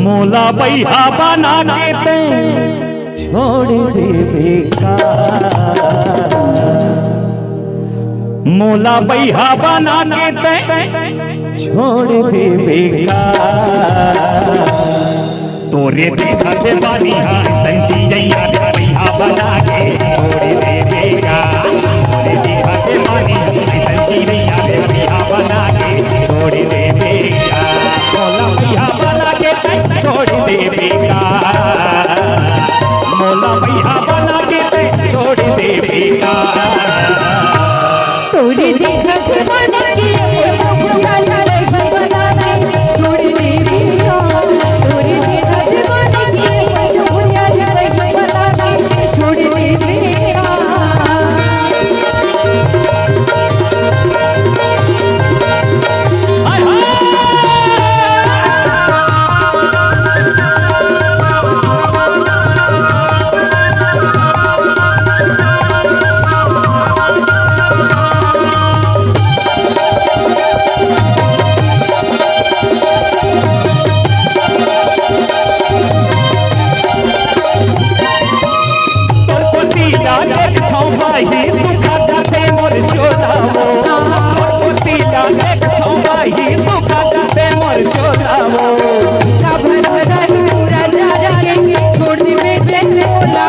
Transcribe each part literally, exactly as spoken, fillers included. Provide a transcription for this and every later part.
मोला बइहा बना के तैं छोड़ देबे का? मोला बइहा बना के तैं छोड़ देबे का? तोरे देखत बानी हा संचियैया रे, बइहा बना के छोड़ देबे का? तोरे देखत बानी हा संचियैया रे, बइहा बना के छोड़ देबे का? मोला बइहा बना के छोड़ देबे का? मोला बइहा बना के छोड़ देबे का? तोरे देखत बानी के मोर भुइयां ला बइहा बना के छोड़ देबे का? तोरे देखत बानी के मोर भुइयां ला बइहा बना के छोड़ देबे का? तोर कोती ला देखथौं बाही सुखा जाथे मोर चोला वो। तोर कोती ला देखथौं बाही सुखा जाथे मोर चोला वो। का भरोसा पूरा जा जाके छोड़ देबे बे मोला।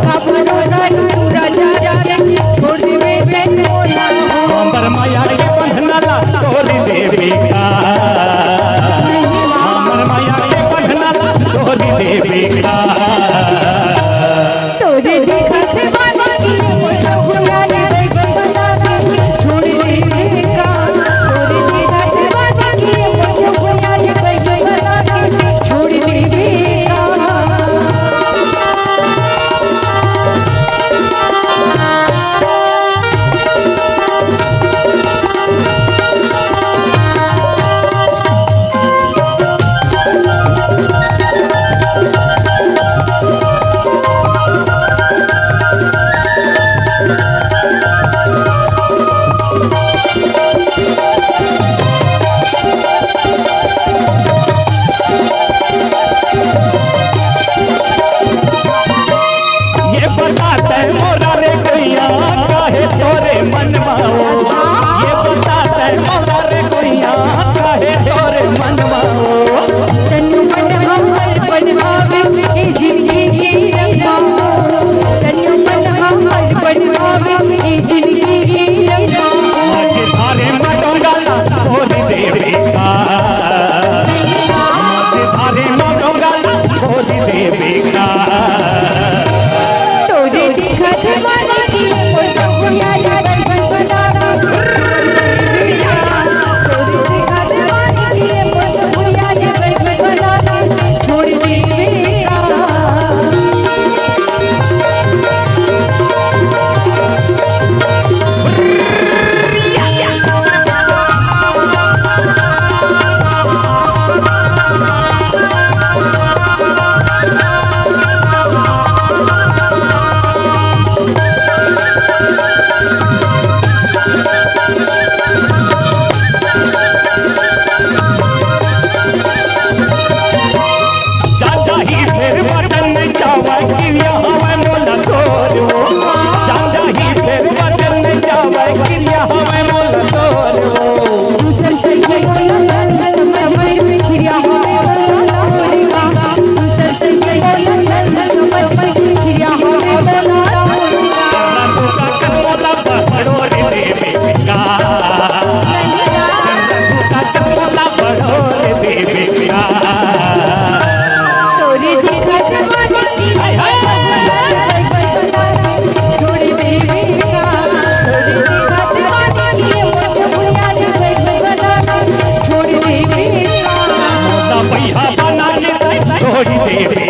का भरोसा पूरा जा जाके छोड़ देबे बे मोला। हमर मया के बंधना ला तोड़ देबे का? हमर मया के बंधना ला तोड़ देबे का? तोरे देखत बानी के मोर भुइयां ला बइहा बना के छोड़ देबे का? तोरे देखत बानी के मोर भुइयां ला बइहा बना के छोड़ देबे का? ये बता तैं मोला रे गइया, काहे तोरे मन मा वो? ये बता तैं मोला रे गइया, काहे तोरे मन मा वो? तनु मन हमर बनवावे, ए जिंदगी के रंगवा। तनु मन हमर बनवावे, ए जिंदगी के रंगवा। आज धारे मा डोंगा ला तोड़ देबे का? आज धारे मा डोंगा ला तोड़ देबे का? तोरे देखत बानी के मोर भुइयां ला बइहा बना के छोड़ देबे का? तोरे देखत बानी के मोर भुइयां ला बइहा बना के छोड़ देबे का? जा जाही फेर वतन में जावय, किरिया हवय मोला तोर वो। जा जाही फेर वतन में जावय, किरिया हवय मोला तोर वो। दूसर संगे बोला तन समझ में, किरिया हवय मोला तोर वो। दूसर संगे बोला तन समझ में, किरिया हवय मोला तोर वो। मोला पकड़ोर देबे का? मोला पकड़ोर देबे का? तोरे देखत बानी के छोड़ देबे का? तोरे देखत बानी के मोर भुइयां ला बइहा बना के छोड़ देबे का? मोला बइहा बना के छोड़ देबे